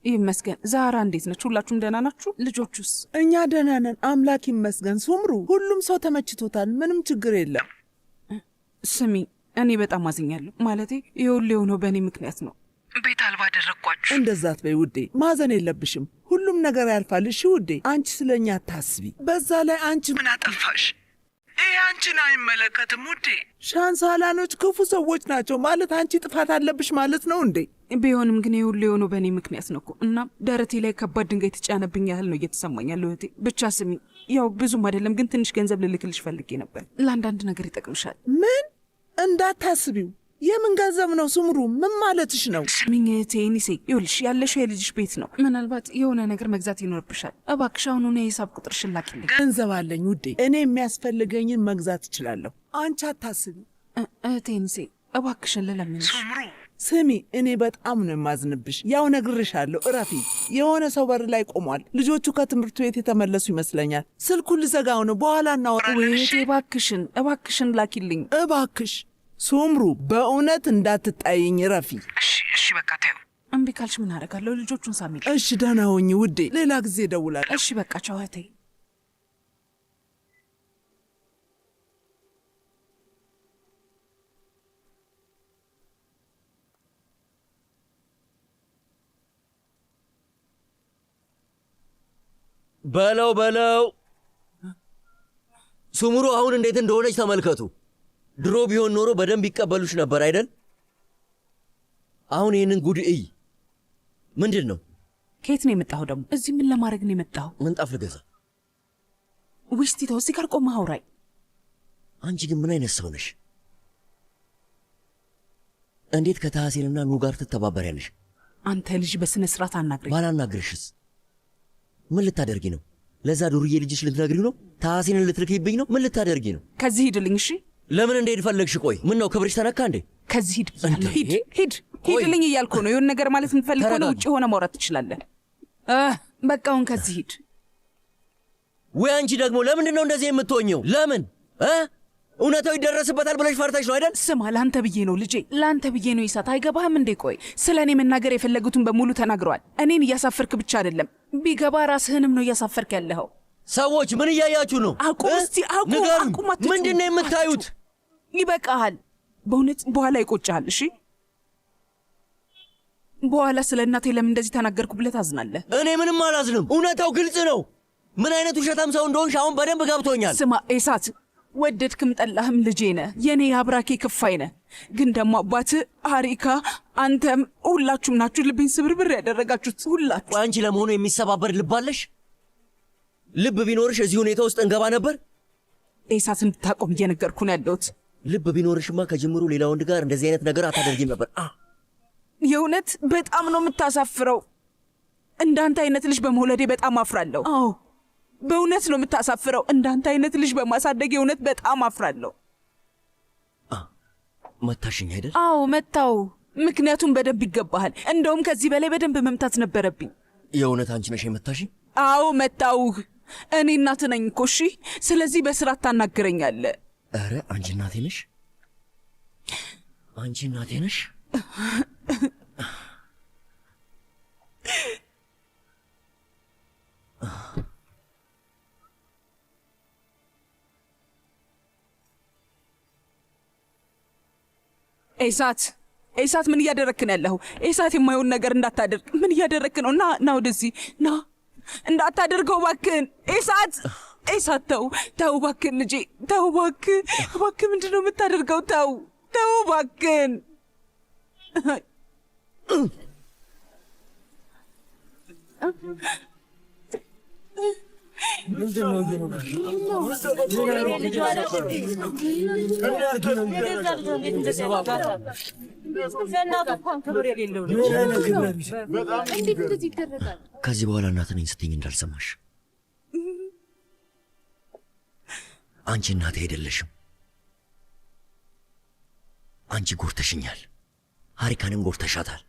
ይመስገን። ዛራ እንዴት ነች? ሁላችሁም ደህና ናችሁ? ልጆቹስ? እኛ ደህና ነን፣ አምላክ ይመስገን። ሱምሩ፣ ሁሉም ሰው ተመችቶታል። ምንም ችግር የለም። ስሚ፣ እኔ በጣም አዝኛለሁ። ማለቴ ይህ ሁሉ የሆነው በእኔ ምክንያት ነው። ቤት አልባ አደረግኳችሁ። እንደዛ አትበይ ውዴ፣ ማዘን የለብሽም። ሁሉም ነገር ያልፋል። እሺ ውዴ፣ አንቺ ስለኛ አታስቢ። በዛ ላይ አንቺ ምን አጠፋሽ? ይህ አንቺን አይመለከትም ውዴ። ሻንሳላኖች ክፉ ሰዎች ናቸው ማለት አንቺ ጥፋት አለብሽ ማለት ነው እንዴ? ቢሆንም ግን ይህ ሁሉ የሆነው በእኔ ምክንያት ነው እኮ። እና ደረቴ ላይ ከባድ ድንጋይ የተጫነብኝ ያህል ነው እየተሰማኝ ያለው እህቴ። ብቻ ስሚ፣ ያው ብዙም አይደለም ግን ትንሽ ገንዘብ ልልክልሽ ፈልጌ ነበር። ለአንዳንድ ነገር ይጠቅምሻል። ምን? እንዳታስቢው። የምን ገንዘብ ነው ስምሩ? ምን ማለትሽ ነው? ስሚኝ እህቴ ኒሴ፣ ይኸውልሽ ያለሽው የልጅሽ ቤት ነው። ምናልባት የሆነ ነገር መግዛት ይኖርብሻል። እባክሽ አሁኑን የሂሳብ ቁጥርሽን ላኪልኝ። ገንዘብ አለኝ ውዴ፣ እኔ የሚያስፈልገኝን መግዛት እችላለሁ። አንቺ አታስቢ እህቴ ኒሴ፣ እባክሽን ልለምንሽ። ስሚ፣ እኔ በጣም ነው የማዝንብሽ። ያው ነግርሻለሁ። እረፊ። የሆነ ሰው በር ላይ ቆሟል። ልጆቹ ከትምህርት ቤት የተመለሱ ይመስለኛል። ስልኩን ልዘጋው ነው፣ በኋላ እናወራለን። እህቴ እባክሽን፣ እባክሽን ላኪልኝ። እባክሽ ሱምሩ፣ በእውነት እንዳትጣይኝ፣ እረፊ። እሺ፣ እሺ፣ በቃ ተይው። እምቢ ካልሽ ምን አደርጋለሁ? ልጆቹን ሳሚል። እሺ፣ ደህና ሁኚ ውዴ። ሌላ ጊዜ እደውላለሁ። እሺ፣ በቃ ቻው እህቴ። በለው በለው፣ ሱምሩ አሁን እንዴት እንደሆነች ተመልከቱ። ድሮ ቢሆን ኖሮ በደንብ ይቀበሉሽ ነበር አይደል? አሁን ይህንን ጉድ እይ። ምንድን ነው? ከየት ነው የመጣኸው ደግሞ? እዚህ ምን ለማድረግ ነው የመጣኸው? ምንጣፍ ልገዛ። ውይ እስቲ ተው፣ እዚህ ጋር ቆመህ አውራኝ። አንቺ ግን ምን አይነት ሰው ነሽ? እንዴት ከታህሴንና ኑ ጋር ትተባበሪያለሽ? አንተ ልጅ በስነ ስርዓት አናግረኝ። ባላናግርሽስ ምን ልታደርጊ ነው? ለዛ ዱርዬ ልጅሽ ልትነግሪው ነው? ታህሴንን ልትልኪብኝ ነው? ምን ልታደርጊ ነው? ከዚህ ሂድልኝ። እሺ። ለምን እንደሄድ ፈለግሽ? ቆይ ምን ነው ክብርሽ ተነካ እንዴ? ከዚህ ሂድ ብያለሁ። ሂድ ሂድ ሂድልኝ እያልኩ ነው። የሆነ ነገር ማለት የምትፈልግ ከሆነ ውጭ ሆነ ማውራት ትችላለህ። በቃ አሁን ከዚህ ሂድ። ወይ አንቺ ደግሞ ለምንድን ነው እንደዚህ የምትሆኘው? ለምን እውነታው ይደረስበታል ብለሽ ፈርተሽ ነው አይደል? ስማ፣ ለአንተ ብዬ ነው ልጄ፣ ለአንተ ብዬ ነው። ይሳት አይገባህም እንዴ? ቆይ ስለ እኔ መናገር የፈለጉትን በሙሉ ተናግረዋል። እኔን እያሳፈርክ ብቻ አይደለም፣ ቢገባ ራስህንም ነው እያሳፈርክ ያለኸው። ሰዎች ምን እያያችሁ ነው? አቁም እስቲ አቁም፣ አቁም። ምንድን ነው የምታዩት? ይበቃሃል። በእውነት በኋላ ይቆጭሃል። እሺ፣ በኋላ ስለ እናቴ ለምን እንደዚህ ተናገርኩ ብለህ ታዝናለህ። እኔ ምንም አላዝንም። እውነታው ግልጽ ነው። ምን አይነት ውሸታም ሰው እንደሆንሽ አሁን በደንብ ገብቶኛል። ስማ ኤሳት፣ ወደድክም ጠላህም ልጄ ነህ፣ የኔ የአብራኬ ክፋይ ነህ። ግን ደግሞ አባትህ ሀሪካ፣ አንተም ሁላችሁም ናችሁ ልቤን ስብርብር ያደረጋችሁት ሁላችሁ። አንቺ ለመሆኑ የሚሰባበር ልብ አለሽ? ልብ ቢኖርሽ እዚህ ሁኔታ ውስጥ እንገባ ነበር? ኤሳት እንድታቆም እየነገርኩ ነው ያለሁት። ልብ ቢኖርሽማ ከጅምሩ ሌላ ወንድ ጋር እንደዚህ አይነት ነገር አታደርጊም ነበር። የእውነት በጣም ነው የምታሳፍረው። እንዳንተ አይነት ልጅ በመውለዴ በጣም አፍራለሁ። አዎ በእውነት ነው የምታሳፍረው። እንዳንተ አይነት ልጅ በማሳደግ የእውነት በጣም አፍራለሁ። መታሽኝ አይደል? አዎ መታው። ምክንያቱም በደንብ ይገባሃል። እንደውም ከዚህ በላይ በደንብ መምታት ነበረብኝ። የእውነት አንቺ ነሽ የመታሽኝ? አዎ መታውህ። እኔ እናትህ ነኝ እኮ። እሺ፣ ስለዚህ በስርዓት ታናግረኛለህ። ኧረ አንቺ እናቴ ነሽ? አንቺ እናቴ ነሽ? ኤሳት ኤሳት፣ ምን እያደረግክ ነው ያለኸው? ኤሳት፣ የማይሆን ነገር እንዳታደርግ። ምን እያደረግክ ነው? ና ና፣ ወደዚህ ና፣ እንዳታደርገው እባክህን። ኤሳት ኤሳት፣ ተው ተው እባክህን ልጄ፣ ተው እባክህ፣ እባክህ። ምንድን ነው የምታደርገው? ተው ተው እባክህን። ከዚህ በኋላ እናት ነኝ ስትኝ እንዳልሰማሽ። አንቺ እናቴ አይደለሽም። አንቺ ጎርተሽኛል፣ ሀሪካንም ጎርተሻታል።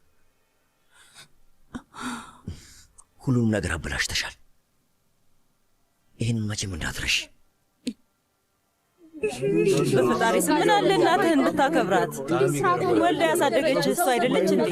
ሁሉንም ነገር አበላሽተሻል። ይህን መቼም እንዳትረሺ። በፈጣሪ ስም ምን አለ እናትህን ብታከብራት? ወልዳ ያሳደገች እሷ አይደለች እንዴ?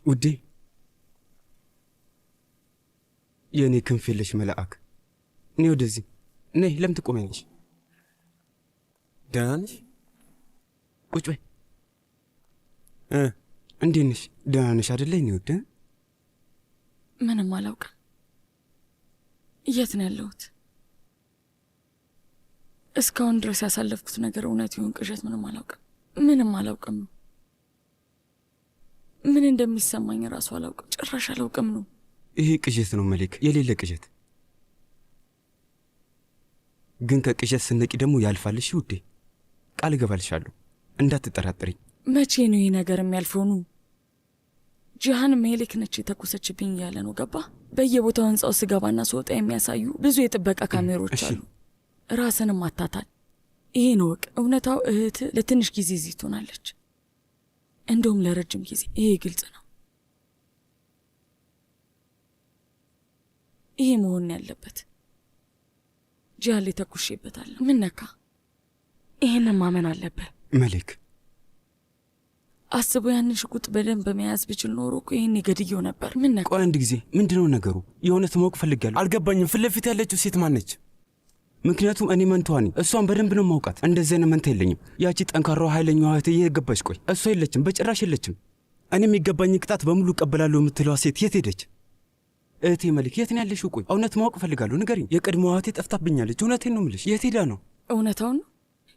ውዴ፣ የእኔ ክንፍ የለሽ መልአክ፣ ነይ ወደዚህ ነይ። ለምን ትቆሚያለሽ? ደህና ነሽ? ቁጭ በይ። እንዴት ነሽ? ደህና ነሽ አይደለ? የእኔ ውድ። ምንም አላውቅም። የት ነው ያለሁት? እስካሁን ድረስ ያሳለፍኩት ነገር እውነት ይሁን ቅዠት ምንም አላውቅም። ምንም አላውቅም ነው። ምን እንደሚሰማኝ ራሱ አላውቅም። ጭራሽ አላውቅም ነው። ይሄ ቅዠት ነው መሌክ፣ የሌለ ቅዠት። ግን ከቅዠት ስነቂ ደግሞ ያልፋልሽ ውዴ። ቃል እገባልሻለሁ፣ እንዳትጠራጠሪኝ። መቼ ነው ይህ ነገር የሚያልፈው? ነው ጂሃን ሜሌክ ነች የተኮሰችብኝ እያለ ነው። ገባ? በየቦታው ህንፃው ስገባና ስወጣ የሚያሳዩ ብዙ የጥበቃ ካሜሮች አሉ። ራስንም አታታል። ይሄን እወቅ። እውነታው እህት ለትንሽ ጊዜ እዚህ ትሆናለች፣ እንደውም ለረጅም ጊዜ። ይሄ ግልጽ ነው። ይሄ መሆን ያለበት። ጂሃን ላይ ተኩሼበታለሁ። ምን ነካ? ይሄንን ማመን አለብህ መሌክ። አስቦ ያንን ሽጉጥ በደንብ በመያዝ ብችል ኖሮ እኮ ይሄን ገድየው ነበር። ምን ነካ? ቆይ አንድ ጊዜ፣ ምንድነው ነገሩ? የእውነት ማወቅ ፈልጋለሁ። አልገባኝም። ፊት ለፊት ያለችው ሴት ማነች? ምክንያቱም እኔ መንታዋ ነኝ። እሷን በደንብ ነው ማውቃት። እንደዚህ አይነት መንታ የለኝም። ያቺ ጠንካራዋ ኃይለኛዋ እህቴ የገባች? ቆይ እሷ የለችም፣ በጭራሽ የለችም። እኔ የሚገባኝ ቅጣት በሙሉ እቀበላለሁ የምትለዋ ሴት የት ሄደች? እህቴ መሌክ የት ነው ያለሽው? ቆይ እውነት ማወቅ እፈልጋለሁ፣ ንገሪኝ። የቀድሞዋ እህቴ ጠፍታብኛለች። እውነቴን ነው የምልሽ። የት ሄዳ ነው? እውነታውን ነው።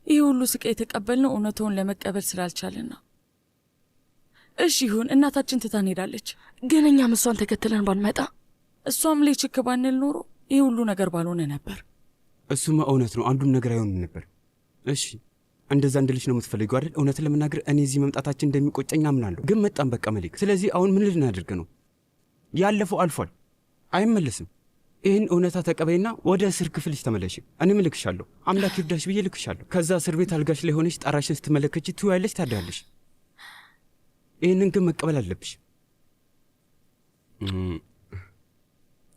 ይህ ሁሉ ስቃይ የተቀበልነው እውነታውን ለመቀበል ስላልቻለን ነው። እሺ ይሁን፣ እናታችን ትታን ሄዳለች። ግን እኛም እሷን ተከትለን ባንመጣ፣ እሷም ላይ ችክ ባንል ኖሮ ይህ ሁሉ ነገር ባልሆነ ነበር። እሱማ እውነት ነው። አንዱም ነገር አይሆንም ነበር። እሺ እንደዛ እንድልሽ ነው የምትፈልጊው አይደል? እውነትን ለመናገር እኔ እዚህ መምጣታችን እንደሚቆጨኝ አምናለሁ። ግን መጣን በቃ መሌክ። ስለዚህ አሁን ምን ልናደርግ ነው? ያለፈው አልፏል፣ አይመለስም። ይህን እውነታ ተቀበይና ወደ እስር ክፍልሽ ተመለሽ። እኔም እልክሻለሁ፣ አምላክ ይርዳሽ ብዬ እልክሻለሁ። ከዛ እስር ቤት አልጋሽ ላይ ሆነሽ ጣራሽን ስትመለከች ትውያለሽ፣ ታድያለሽ። ይህንን ግን መቀበል አለብሽ።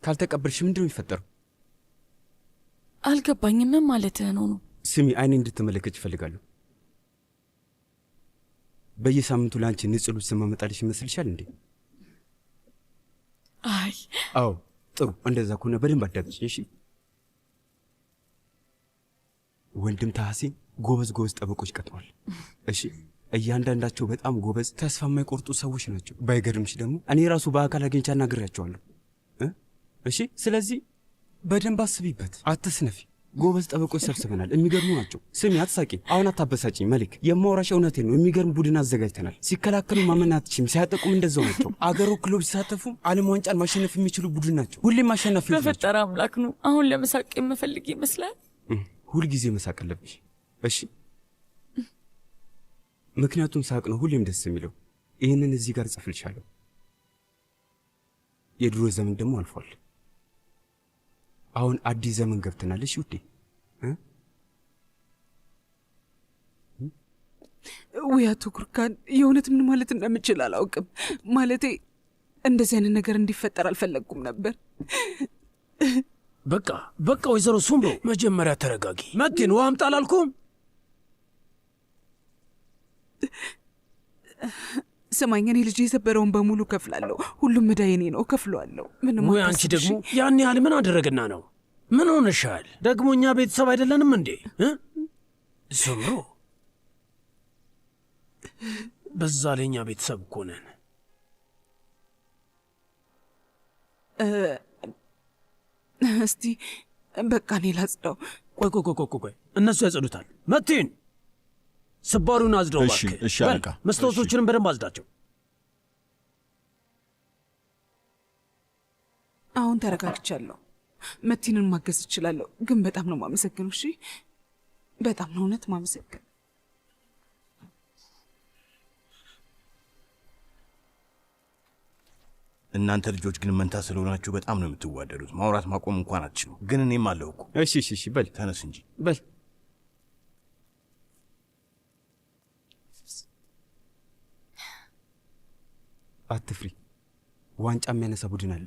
ካልተቀበልሽ ምንድን ነው የሚፈጠረው? አልገባኝም። ምን ማለትህ ነው ነው? ስሚ፣ አይኔ እንድትመለከች እፈልጋለሁ። በየሳምንቱ ለአንቺ ንጹህ ልብስ ማመጣልሽ ይመስልሻል እንዴ? አይ አዎ፣ ጥሩ። እንደዛ ከሆነ በደንብ አዳምጪኝ እሺ። ወንድም ታሐሴን ጎበዝ ጎበዝ ጠበቆች ቀጥሯል። እሺ፣ እያንዳንዳቸው በጣም ጎበዝ፣ ተስፋ የማይቆርጡ ሰዎች ናቸው። ባይገርምሽ ደግሞ እኔ ራሱ በአካል አግኝቼ አናግሬያቸዋለሁ። እሺ፣ ስለዚህ በደንብ አስቢበት፣ አትስነፊ። ጎበዝ ጠበቆች ሰብስበናል። የሚገርሙ ናቸው። ስሚ፣ አትሳቂ። አሁን አታበሳጭኝ መሌክ። የማወራሽ እውነቴን ነው። የሚገርም ቡድን አዘጋጅተናል። ሲከላከሉ ማመን አትችይም፣ ሲያጠቁም እንደዛው ናቸው። አገር ወክለው ሲሳተፉም ዓለም ዋንጫን ማሸነፍ የሚችሉ ቡድን ናቸው። ሁሌም አሸናፊዎች ናቸው። በፈጠረ አምላክ ነው። አሁን ለመሳቅ የምፈልግ ይመስላል። ሁልጊዜ መሳቅ አለብሽ እሺ? ምክንያቱም ሳቅ ነው ሁሌም ደስ የሚለው። ይህንን እዚህ ጋር ጽፍልሻለሁ። የድሮ ዘመን ደግሞ አልፏል። አሁን አዲስ ዘመን ገብተናል። እሺ ውዴ? ውይ አቶ ጉርካን፣ የእውነት ምን ማለት እንደምችል አላውቅም። ማለቴ እንደዚህ አይነት ነገር እንዲፈጠር አልፈለግኩም ነበር። በቃ በቃ፣ ወይዘሮ ሱምሮ መጀመሪያ ተረጋጊ። መቴን ውሃ አምጣ አላልኩም? ስማኝ፣ እኔ ልጅ የሰበረውን በሙሉ ከፍላለሁ። ሁሉም ዕዳ የኔ ነው፣ እከፍለዋለሁ። ምንም ወይ አንቺ ደግሞ ያን ያህል ምን አደረግና ነው? ምን ሆነሻል ደግሞ? እኛ ቤተሰብ አይደለንም እንዴ? ሱምሮ፣ በዛ ላይ እኛ ቤተሰብ እኮ ነን። እስቲ በቃ እኔ ላጽዳው። ቆይ ቆይ ቆይ ቆይ፣ እነሱ ያጸዱታል። መቴን ስባሪውን አዝደው እሺ፣ እባክህ። እሺ በል፣ አለቃ። መስታወቶችንም በደንብ አዝዳቸው። አሁን ተረጋግቻለሁ። መቲንን ማገዝ እችላለሁ። ግን በጣም ነው ማመሰግነው። እሺ፣ በጣም ነው እውነት ማመሰግን። እናንተ ልጆች ግን መንታ ስለሆናችሁ በጣም ነው የምትዋደዱት። ማውራት ማቆም እንኳን አትችሉ። ግን እኔም አለሁ እኮ። እሺ፣ እሺ፣ እሺ፣ በል ተነስ እንጂ በል። አትፍሪ፣ ዋንጫ የሚያነሳ ቡድን አለ።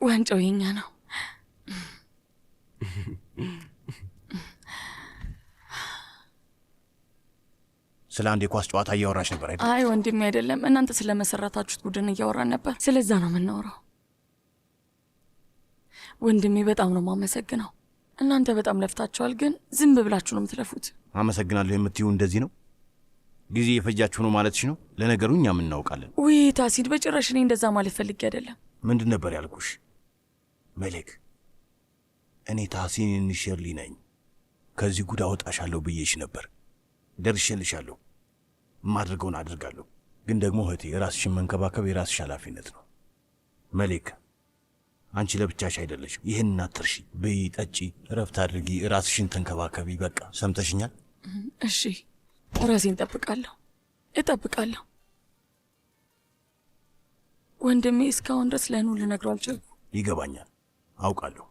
ዋንጫው የኛ ነው። ስለ አንድ የኳስ ጨዋታ እያወራሽ ነበር አይደል? አይ ወንድሜ አይደለም፣ እናንተ ስለመሰረታችሁት ቡድን እያወራን ነበር። ስለዛ ነው የምናወራው። ወንድሜ በጣም ነው የማመሰግነው። እናንተ በጣም ለፍታችኋል፣ ግን ዝም ብላችሁ ነው የምትለፉት። አመሰግናለሁ የምትይው እንደዚህ ነው? ጊዜ የፈጃችሁ ነው ማለትሽ ነው? ለነገሩ እኛም እናውቃለን። ውይ ታሲድ፣ በጭራሽ እኔ እንደዛ ማለት ፈልጌ አይደለም። ምንድን ነበር ያልኩሽ? መሌክ፣ እኔ ታሲን ሼርሊ ነኝ። ከዚህ ጉድ አወጣሻለሁ ብዬሽ ነበር። ደርሼልሻለሁ። የማድርገውን አድርጋለሁ። ግን ደግሞ እህቴ፣ የራስሽን መንከባከብ የራስሽ ኃላፊነት ነው። መሌክ፣ አንቺ ለብቻሽ አይደለሽም። ይህን አትርሺ። ብይ፣ ጠጪ፣ እረፍት አድርጊ፣ ራስሽን ተንከባከቢ። በቃ ሰምተሽኛል? እሺ፣ ራሴን እጠብቃለሁ እጠብቃለሁ። ወንድሜ እስካሁን ድረስ ለኑ ልነግረው አልቻልኩም። ይገባኛል፣ አውቃለሁ።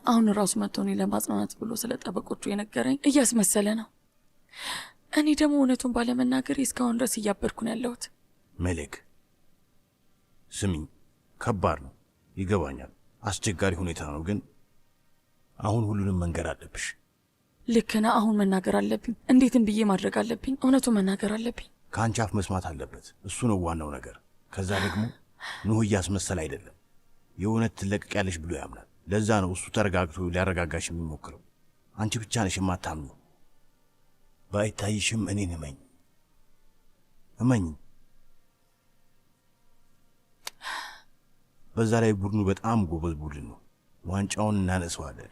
አሁን ራሱ መጥቶ እኔን ለማጽናናት ብሎ ስለ ጠበቆቹ የነገረኝ እያስመሰለ ነው። እኔ ደግሞ እውነቱን ባለመናገሬ እስካሁን ድረስ እያበድኩ ነው ያለሁት። መሌክ ስሚኝ፣ ከባድ ነው፣ ይገባኛል። አስቸጋሪ ሁኔታ ነው፣ ግን አሁን ሁሉንም መንገር አለብሽ። ልክ ነህ። አሁን መናገር አለብኝ። እንዴትም ብዬ ማድረግ አለብኝ። እውነቱን መናገር አለብኝ። ከአንቺ አፍ መስማት አለበት። እሱ ነው ዋናው ነገር። ከዛ ደግሞ ኑህ እያስመሰለ አይደለም፣ የእውነት ትለቀቂያለሽ ብሎ ያምናል። ለዛ ነው እሱ ተረጋግቶ ሊያረጋጋሽ የሚሞክረው። አንቺ ብቻ ነሽ የማታምኚው። ባይታይሽም እኔን እመኝ፣ እመኝ። በዛ ላይ ቡድኑ በጣም ጎበዝ ቡድን ነው። ዋንጫውን እናነሰዋለን።